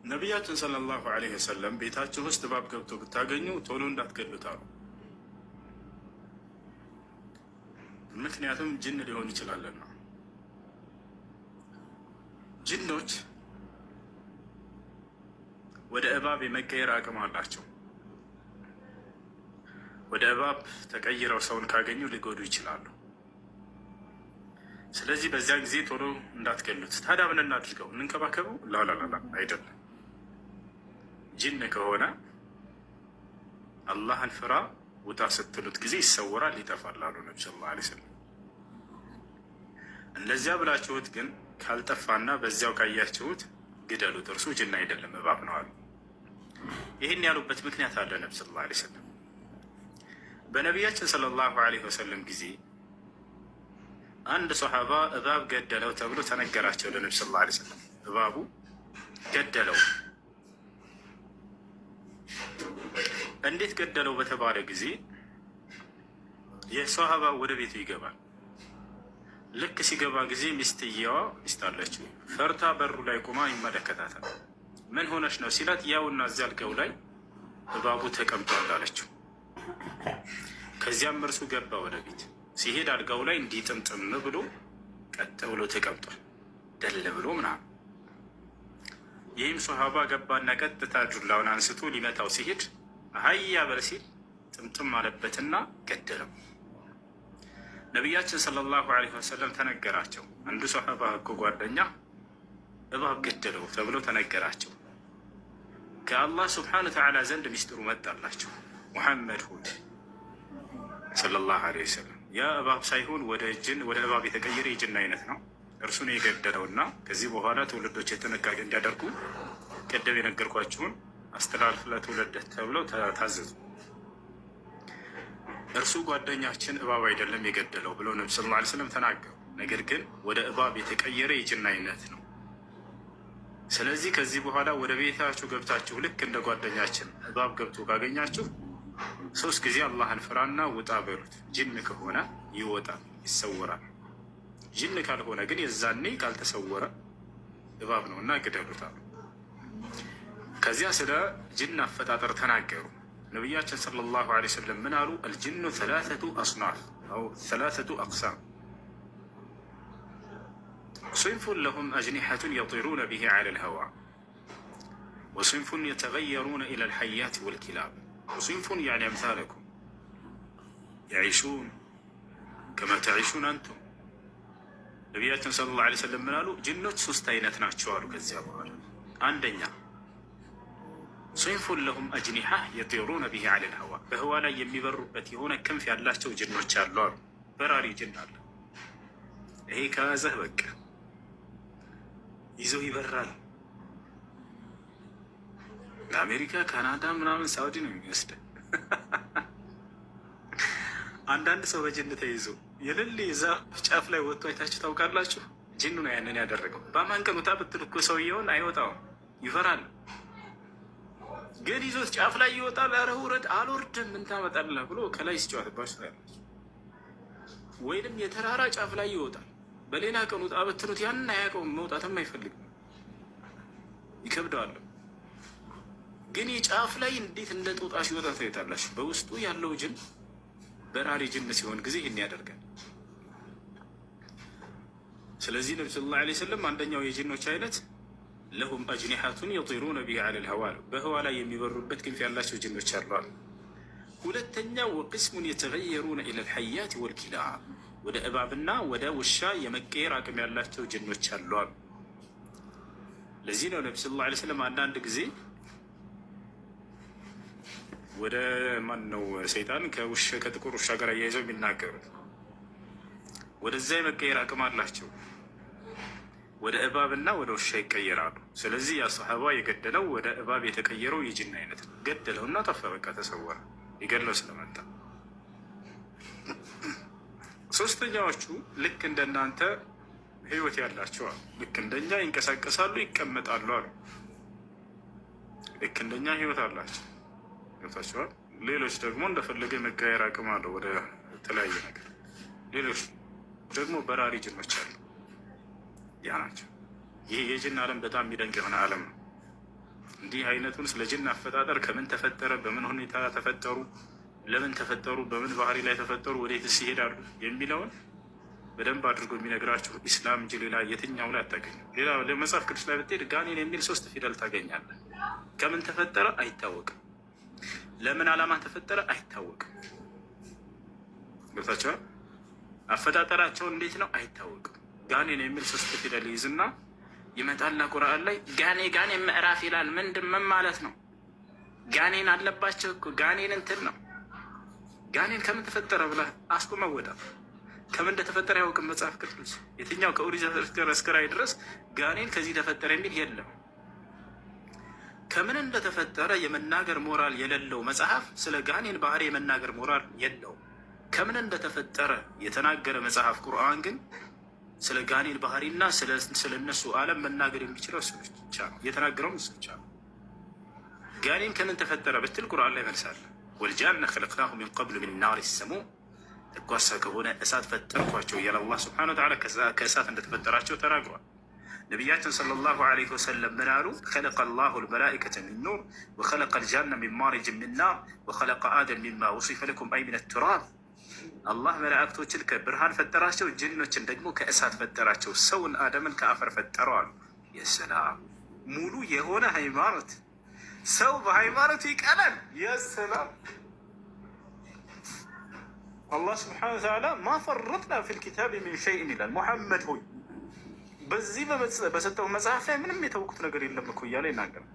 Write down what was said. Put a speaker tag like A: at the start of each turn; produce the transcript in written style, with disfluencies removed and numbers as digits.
A: ነቢያችን صلى الله عليه وسلم ቤታችሁ ውስጥ እባብ ገብቶ ብታገኙ ቶሎ እንዳትገሉት አሉ። ምክንያቱም ጅን ሊሆን ይችላልና። ጅኖች ወደ እባብ የመቀየር አቅም አላቸው። ወደ እባብ ተቀይረው ሰውን ካገኙ ሊጎዱ ይችላሉ። ስለዚህ በዚያ ጊዜ ቶሎ እንዳትገሉት። ታዲያ ምን እናድርገው? እንንከባከበው? لا لا لا፣ አይደለም። ጅን ከሆነ አላህን ፍራ ውጣ ስትሉት ጊዜ ይሰወራል፣ ይጠፋል አሉ ነቢ صلى الله عليه وسلم። እንደዚያ ብላችሁት ግን ካልጠፋና በዚያው ካያችሁት ግደሉት፣ እርሱ ጅን አይደለም እባብ ነው አሉ። ይህን ያሉበት ምክንያት አለ ነቢ صلى الله عليه وسلم። በነቢያችን صلى الله عليه وسلم ጊዜ አንድ ሶሓባ እባብ ገደለው ተብሎ ተነገራቸው ለነቢ صلى الله عليه وسلم። እባቡ ገደለው። እንዴት ገደለው በተባለ ጊዜ የሶሓባ ወደ ቤቱ ይገባል። ልክ ሲገባ ጊዜ ሚስትየዋ ሚስት አለችው ፈርታ በሩ ላይ ቆማ ይመለከታታል። ምን ሆነች ነው ሲላት፣ ያውና እዚያ አልጋው ላይ እባቡ ተቀምጧል አለችው። ከዚያም እርሱ ገባ ወደ ቤት። ሲሄድ አልጋው ላይ እንዲጥምጥም ብሎ ቀጥ ብሎ ተቀምጧል፣ ደል ብሎ ምናምን። ይህም ሶሃባ ገባና ቀጥታ ዱላውን አንስቶ ሊመታው ሲሄድ ሀያ በል ሲል ጥምጥም አለበትና ገደለው። ነቢያችን صلى الله عليه وسلم ተነገራቸው። አንዱ ሶሃባ እኮ ጓደኛ እባብ ገደለው ተብሎ ተነገራቸው። ከአላህ سبحانه وتعالى ዘንድ ሚስጥሩ መጣላቸው። ሙሐመድ ሁድ صلى الله عليه وسلم ያ እባብ ሳይሆን ወደ ጅን ወደ እባብ የተቀየረ የጅን አይነት ነው። እርሱን የገደለውና ከዚህ በኋላ ትውልዶች የጥንቃቄ እንዲያደርጉ ቅድም የነገርኳችሁን አስተላልፍ ለትውልድ ተብለው ታዘዙ። እርሱ ጓደኛችን እባብ አይደለም የገደለው ብለው ነቢ صلى الله عليه وسلم ተናገሩ። ነገር ግን ወደ እባብ የተቀየረ የጅን አይነት ነው። ስለዚህ ከዚህ በኋላ ወደ ቤታችሁ ገብታችሁ ልክ እንደ ጓደኛችን እባብ ገብቶ ካገኛችሁ ሶስት ጊዜ አላህን ፍራና ውጣ በሉት። ጅን ከሆነ ይወጣል፣ ይሰወራል። ጅን ካልሆነ ግን የዛኔ ካልተሰወረ እባብ ነው እና ግደሉት አሉ። ከዚያ ስለ ጅን አፈጣጠር ተናገሩ። ነቢያችን صلى الله عليه وسلم ምን አሉ? الجن ثلاثة أصناف أو ثلاثة أقسام صنف لهم أجنحة يطيرون به على الهواء وصنف يتغيرون إلى الحيات والكلاب وصنف يعني أمثالكم يعيشون كما تعيشون أنتم። ነቢያችን صلى الله عليه وسلم ምን አሉ? ጅኖች ሶስት አይነት ናቸው አሉ። ከዚያ በኋላ አንደኛ صنف لهم أجنحة يطيرون به على الهواء፣ በህዋ ላይ የሚበሩበት የሆነ ክንፍ ያላቸው ጅኖች አሉ አሉ። በራሪ ጅን አለ። ይሄ ከያዘህ በቃ ይዘው ይበራል። ለአሜሪካ፣ ካናዳ፣ ምናምን ሳውዲ ነው የሚወስደ። አንዳንድ ሰው በጅን ተይዞ የሌለ የዛፍ ጫፍ ላይ ወጥቶ አይታችሁ ታውቃላችሁ? ጅኑ ነው ያንን ያደረገው። በማን ቀን ውጣ ብትል እኮ ሰውየውን አይወጣውም፣ ይፈራል። ግን ይዞት ጫፍ ላይ ይወጣል። ኧረ ውረድ፣ አልወርድም፣ ምን ታመጣለህ ብሎ ከላይ ሲጫወትባችሁ ታያላችሁ። ወይንም የተራራ ጫፍ ላይ ይወጣል። በሌላ ቀን ውጣ ብትሉት ያንን አያውቀውም፣ መውጣትም አይፈልግም፣ ይከብደዋል። ግን የጫፍ ላይ እንዴት እንደ ጦጣ ሲወጣ ታዩታላችሁ። በውስጡ ያለው ጅን በራሪ ጅን ሲሆን ጊዜ ይህን ያደርጋል። ስለዚህ ነቢ صلى الله عليه وسلم አንደኛው የጅኖች አይነት لهم أجنحة يطيرون به على الهواء፣ በህዋ ላይ የሚበሩበት ክንፍ ያላቸው ጅኖች አሉ። ሁለተኛው وقسم يتغيرون إلى الحيات والكلاب፣ ወደ እባብና ወደ ውሻ የመቀየር አቅም ያላቸው ጅኖች አሉ። ለዚህ ነው ነቢ صلى الله عليه وسلم አንዳንድ ጊዜ ወደ ማን ነው ሰይጣን ከውሻ ከጥቁር ውሻ ጋር አያይዘው የሚናገሩት ወደዛ የመቀየር አቅም አላቸው። ወደ እባብና ወደ ውሻ ይቀየራሉ። ስለዚህ ያ ሰሐባ የገደለው ወደ እባብ የተቀየረው የጅን አይነት ነው። ገደለውና ጠፋ፣ በቃ ተሰወረ። ይገድለው ስለመጣ። ሶስተኛዎቹ ልክ እንደናንተ ህይወት ያላቸው አሉ። ልክ እንደኛ ይንቀሳቀሳሉ፣ ይቀመጣሉ አሉ። ልክ እንደኛ ህይወት አላቸው። ገብታችኋል። ሌሎች ደግሞ እንደፈለገ የመቀየር አቅም አለው ወደ ተለያየ ነገር። ሌሎች ደግሞ በራሪ ጅኖች አሉ። ያ ናቸው። ይህ የጅን ዓለም በጣም የሚደንቅ የሆነ ዓለም ነው። እንዲህ አይነቱን ስለ ጅን አፈጣጠር ከምን ተፈጠረ፣ በምን ሁኔታ ተፈጠሩ፣ ለምን ተፈጠሩ፣ በምን ባህሪ ላይ ተፈጠሩ፣ ወዴትስ ይሄዳሉ የሚለውን በደንብ አድርጎ የሚነግራችሁ ኢስላም እንጂ ሌላ የትኛው ላይ አታገኙ። ሌላ ለመጽሐፍ ቅዱስ ላይ ብትሄድ ጋኔን የሚል ሶስት ፊደል ታገኛለህ። ከምን ተፈጠረ አይታወቅም። ለምን ዓላማ ተፈጠረ አይታወቅም። ገብታችኋል? አፈጣጠራቸው እንዴት ነው አይታወቅም። ጋኔን የሚል ሶስት ፊደል ይይዝና ይመጣልና ቁርአን ላይ ጋኔ ጋኔ ምዕራፍ ይላል። ምንድን ምን ማለት ነው? ጋኔን አለባቸው እኮ ጋኔን እንትን ነው። ጋኔን ከምን ተፈጠረ ብለህ አስቁመህ ወጣ። ከምን እንደተፈጠረ ያውቅም መጽሐፍ ቅዱስ። የትኛው ከኦሪት ዘፍጥረት እስከ ራዕይ ድረስ ጋኔን ከዚህ ተፈጠረ የሚል የለም። ከምን እንደተፈጠረ የመናገር ሞራል የሌለው መጽሐፍ ስለ ጋኔን ባህሪ የመናገር ሞራል የለውም። ከምን እንደተፈጠረ የተናገረ መጽሐፍ ቁርአን ግን ስለ ጋኔን ባህሪና ስለ እነሱ ዓለም መናገር የሚችለው እሱ ብቻ ነው። የተናገረውም እሱ ብቻ ነው። ጋኔን ከምን ተፈጠረ ብትል ቁርአን ላይ መልሳለ። والجان خلقناه من قبل من نار السموم ለኳሳ ከሆነ እሳት ፈጠርኳቸው እያለ አላህ سبحانه وتعالى ከእሳት እንደተፈጠራቸው ተናግሯል። ነቢያችን صلى الله عليه وسلم ምን አሉ? خلق الله الملائكة من نور وخلق الجان من مارج من نار وخلق آدم مما وصف لكم أي من التراب። አላህ መላእክቶችን ከብርሃን ፈጠራቸው፣ ጅኖችን ደግሞ ከእሳት ፈጠራቸው፣ ሰውን አደምን ከአፈር ፈጠረው አሉ። የሰላም ሙሉ የሆነ ሃይማኖት። ሰው በሃይማኖቱ ይቀናል። የሰላም አላህ سبحانه وتعالى ما فرطنا في الكتاب من شيء ይላል። ሙሐመድ ሆይ በዚህ በሰጠው መጽሐፍ ላይ ምንም የተውኩት ነገር የለም እኮ እያለ ይናገራል።